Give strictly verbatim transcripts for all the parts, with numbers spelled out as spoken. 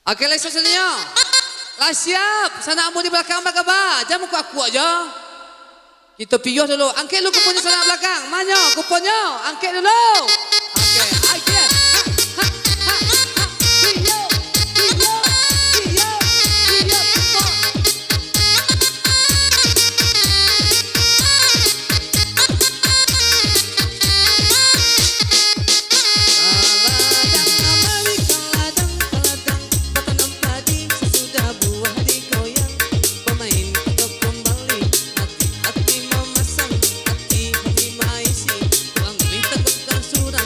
Oke, lai siap sadonyo? Lah siap. Sanak ambo di balakang, baa kaba? Jan mukuak-kuak jo. Kito piyuah dulu. Angkek dulu kuponnyo sanak balakang. Manyo kuponnyo? Angkek dulu. Oke, oke. Ha, ha, ha, ha. Piyuah, piyuah, piyuah, piyuah, kupon. Kaladang, bali kaladang, kaladang, batanam padi, sasudah buah digoyang, bamain putar kambali, hati-hati mamasang, hati-hati maisi, uang duit taguntang surang.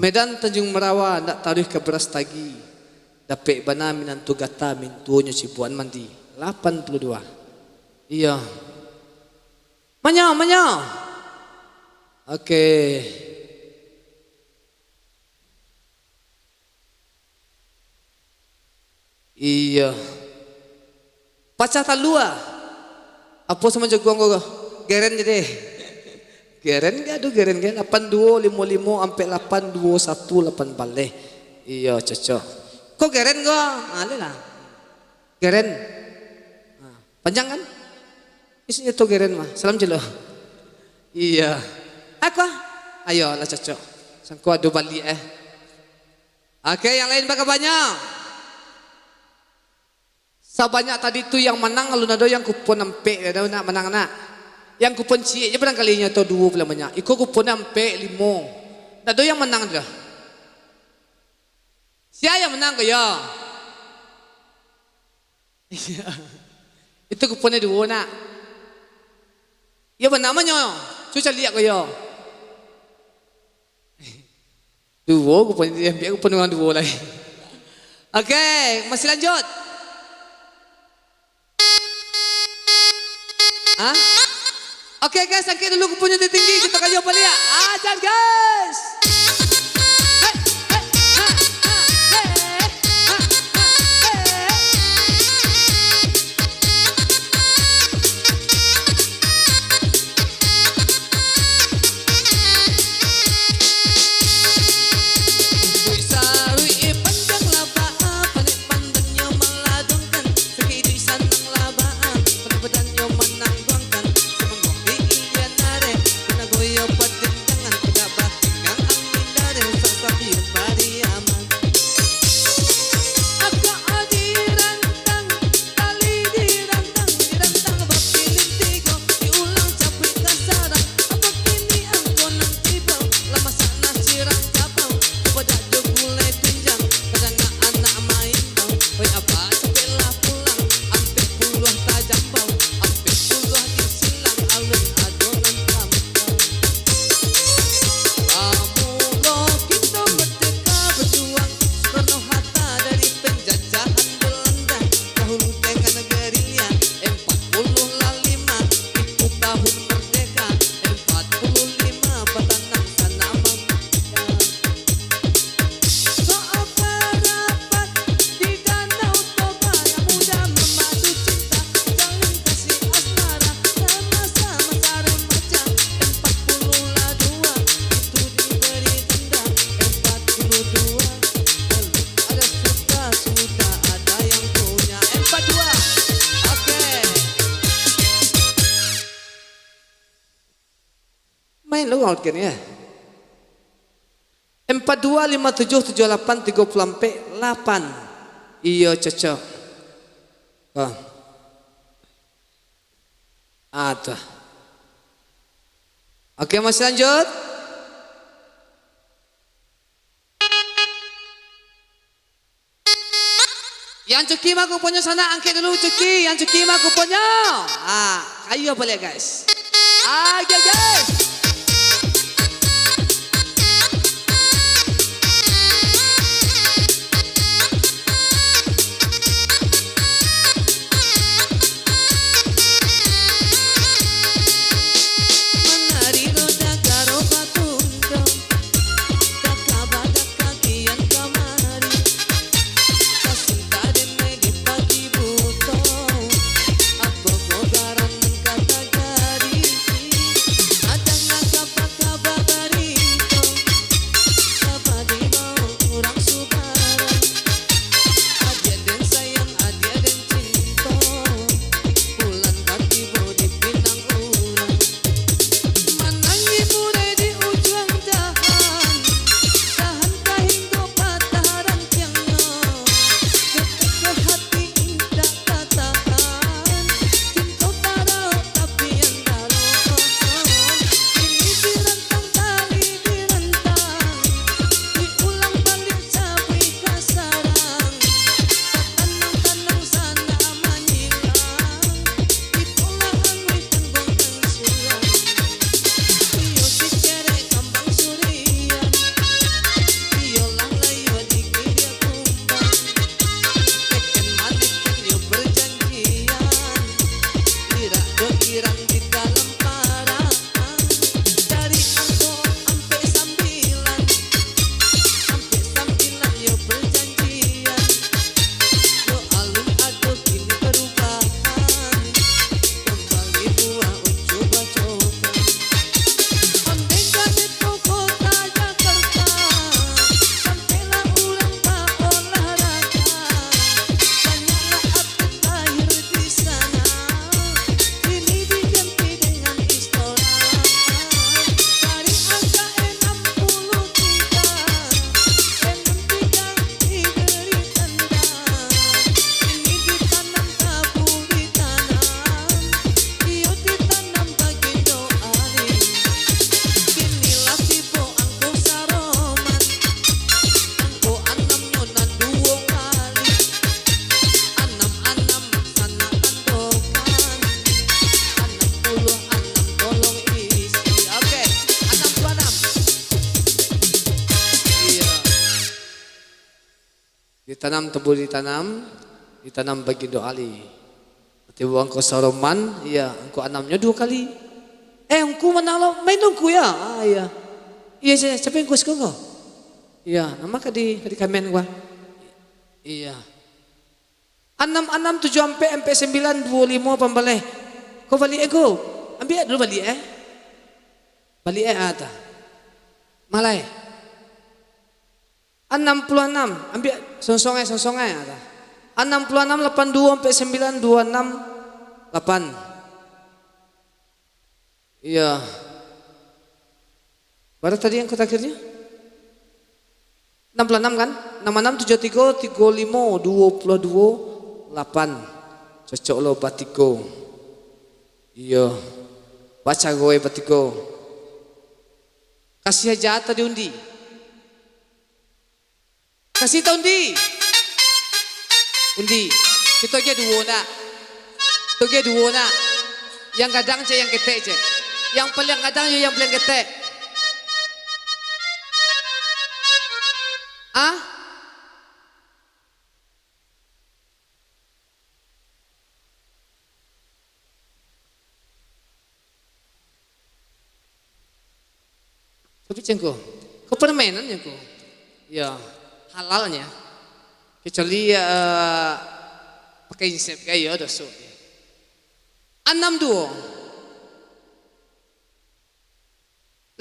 Medan Tanjung Merawa, ndak taruih ka Brastagi. Dapek bana minantu gata, mintuonyo cibuan mandi. Lapan puluah dua. Iyo. Manyo, manyo. Oke. Iyo. Pacah talua. Apo samo jaguang ko? Geren jadi. Geren ka, aduh, geren ka. Lapan duo limo limo ampek lapan duo satu lapan baleh. Iyo, cocok. Ko geren ko? Ah, lah. Geren. Ah, panjang kan? Isinyo tu geren mah. Salam celo. Iyo. Ako? Ayo lah, cocok. Sangko ado baliak, eh. Oke, yang lain bakabanyo. Sabanyak tadi tu yang manang, alun ado yang kupon ampek, ado nak manang nak. Yang kupon ciek je barangkali inyo tu duo paling banyak. Iko kupon ampek, limo. Ndak ado yang manang tu doh. Sia yang manang ko yo? Itu kuponnyo duo nak. Yo bana manyo. Cubo caliak ko yo. Duo kupon, yang biak kupon urang duo lai. Oke, masih lanjut. Hah? Oke, guys, angkek dulu kuponnyo tinggi, kito kayo baliak. Ajan, guys. Hei, hei, ha, ha, hei, ha, ha, hei. Buih saruik, eh, panjang labak, ah, panek pandannyo maladungkan, sakik iduik sanang labak, ah, panek badannyo manangguangkan, samangguang di Indian areh, panagoyo patindangan, padak batinggang angin dareh, sak sapiun Pariaman. Agak dirantang, tali dirantang, dirantang bapilin tigo, diulang capuik ka sarang. Apo kini angko nan tibo, lah masak nasi rang kabau, cubo dak jo gulai tunjang, kadanga anak maimbau, oi abak capeklah pulang, ampek puluah tajambau, ampek puluah disilang, alun ado nan tamuka. Bamulo kito merdeka bajuang, Soekarno Hatta dari penjajahan Belanda, dahulu dengan gerilya empat puluh lima, Tipu tahun merdeka empat puluh lima, batanam tanaman merdeka. Sook barapat di Danau Toba, nan muda mamadu cinta, jalin kasih asmara, sama-sama saremaja, empat puluh lah dua, itu diberi tanda, empat puluh dua, belum ada suka, sudah ada yang punya, empat dua. Oke. Main lo out kan ya. Empat dua lima tujuh tujuh lapan tiga puluh ampek lapan. Iyo, cocok. Ah. Ah, tuh. Oke, masih lanjut. Yang cuki mah kuponnyo sanak, angkek dulu cuki, yang cuki mah kuponnyo. Ah, ayo baliak, guys. Ayo, guys. Manari roda garo batundo. Ditanam tabuleh ditanam, ditanam Bagindo Ali. Tibo angko saroman, iya, angko anamnyo duo kali. Eh, angku manang lo, main angku ya? Ah, iya. Iya, sia-, siapa yang angku siko ko? Iya, nama ka di, ka di komen gua. Iya. Anam anam, tujuah ampek, ampek sambilan, duo limo, pambaleh. Ko baliak, eh, ko. Ambiak dulu baliak, eh. Baliak, eh, ah, ta. Malai. Anam puluah anam, ambiak sonsong ai, sonsong ai, ah, ta. Anam puluah anam, lapan duo, ampek sambilan, duo anam, lapan. Iya. Bara tadi angko tarakhirnyo? Anam puluah anam kan? Anam anam, tujuah tigo, tigo limo, duo puluah duo, lapan. Cocok lo batigo. Iyo. Bacaro e batigo. Kasih aja atau diundi? Kasih ta undi. Undi. Kito agiah duo nak. Kito agiah duo nak. Yang gadang cek, yang ketek cek. Yang paliang gadang jo yang paliang ketek. Ah? Tapi cangko, ko permainan cangko. Ya, halalnya. Kecuali, eh, pakai insep, kayo doso. Anam duo.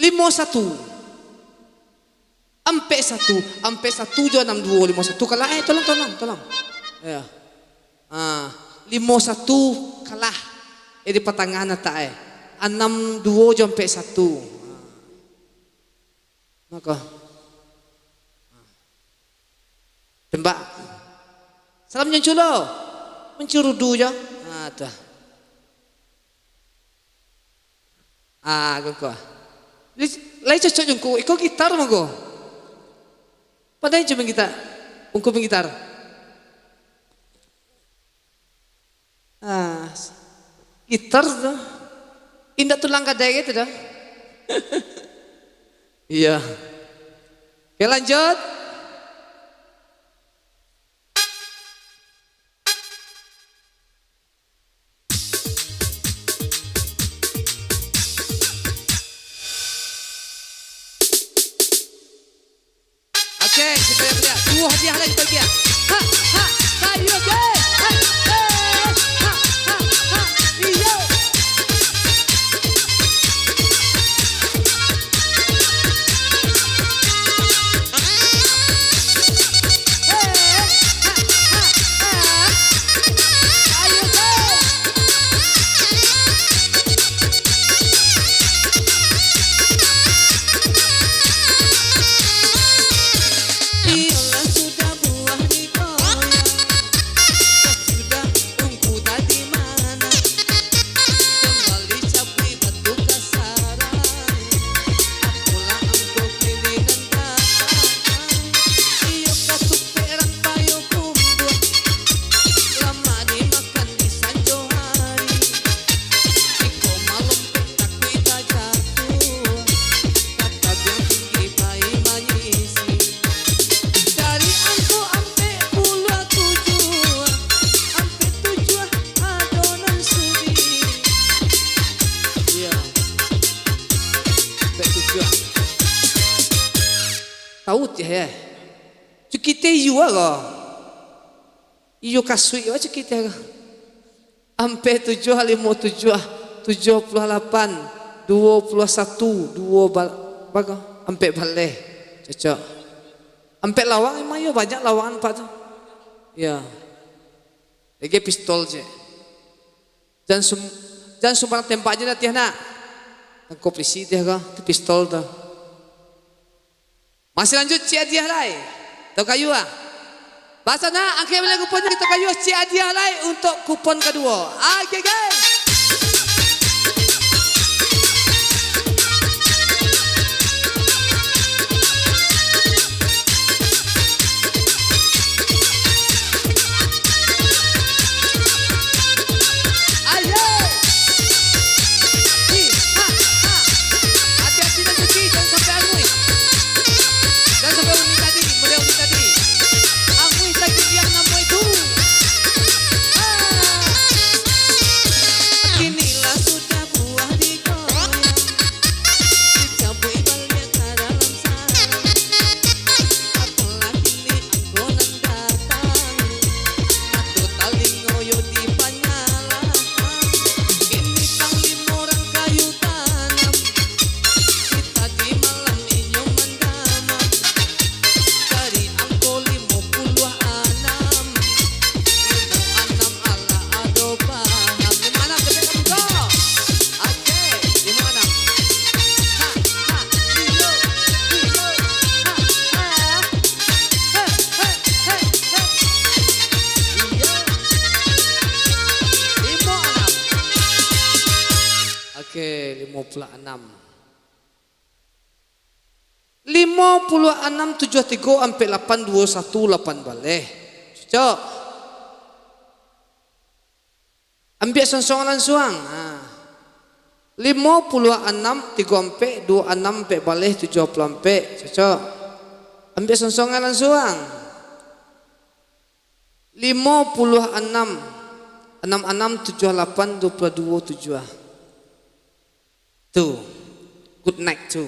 Limo satu. Ampek satu. Ampek satu jo anam duo, limo satu kalah. Eh, tolong, tolong, tolong. Ya. Ah, limo satu kalah. Eh, di patangahan atak, eh. Anam duo jo ampek satu. Ah. Mako. Tembak. Salam nyo culo. Mancurudu jo. Ah, tu. Ah, ko, ko. Lai, lai cocok jo ungku. Iko gitar mah ko. Pandai jo main gitar. Ungku main gitar. Ah, gitar tu. Indak tulang kadai gitu dah. Iya. Oke, lanjut. Oke, kita lihat. Duo hadiah lagi bagi. Ha, ha, kayu, oke. Hai, eh, ha, ha, ha, iyo. Tau tih, eh. Cukite iyo ko. Iyo kasuik ko cukite ko. Ampek tujuah, limo tujuah, tujuah puluah lapan, duo puluah satu, duo ba-, ba-, ampek baleh. Cocok. Ampek lawang emang iyo banyak lawangan ampek tu. Iyo. Lagi pistol je. Jan sum-, jan sumbarang tembak je lah tiah nak. Tangko polisi tiah ko, tu pistol tu. Masih lanjut, ciek hadiah lai. Tau kayu ah. Basana, angkek baliak kupon, tau kayu, ciek hadiah lai untuk kupon kaduo. Oke, guys. Ayo. Hi, ha, ha. Hati-hati nan cuci, jan sampai anguih. Jan sampai umi tadi, model umi tadi. Anguih tai limo puluah anam. Limo puluah anam, tujuah tigo, ampek lapan, duo satu, lapan baleh. Cocok. Ambiak sonsong lansuang. Ha. Limo puluah anam, tigo ampek, duo anam, ampek baleh, tujuah puluah ampek. Cocok. Ambiak sonsong lansuang. Limo puluah anam, anam anam, tujuah lapan, duo puluah duo, tujuah. Tu. Good night tu.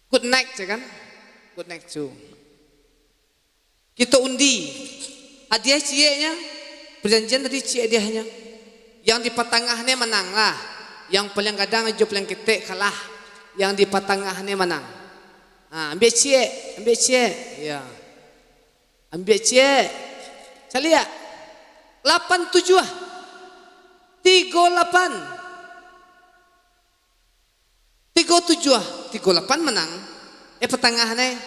Good night, ya kan? Good night tu. Kito undi. Hadiah cieknyo, perjanjian tadi ciek hadiahnyo. Yang di patangah ne manang lah. Yang paliang gadang jo paliang ketek kalah. Yang di patangah ne manang. Ha, ambiak ciek, ambiak ciek. Ya. Ambiak ciek. Caliak. Lapan tujuah. Tigo lapan. Tigo tujuah, tigo lapan manang. Eh, patangah ne.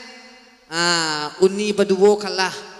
Ah, uni baduo kalah.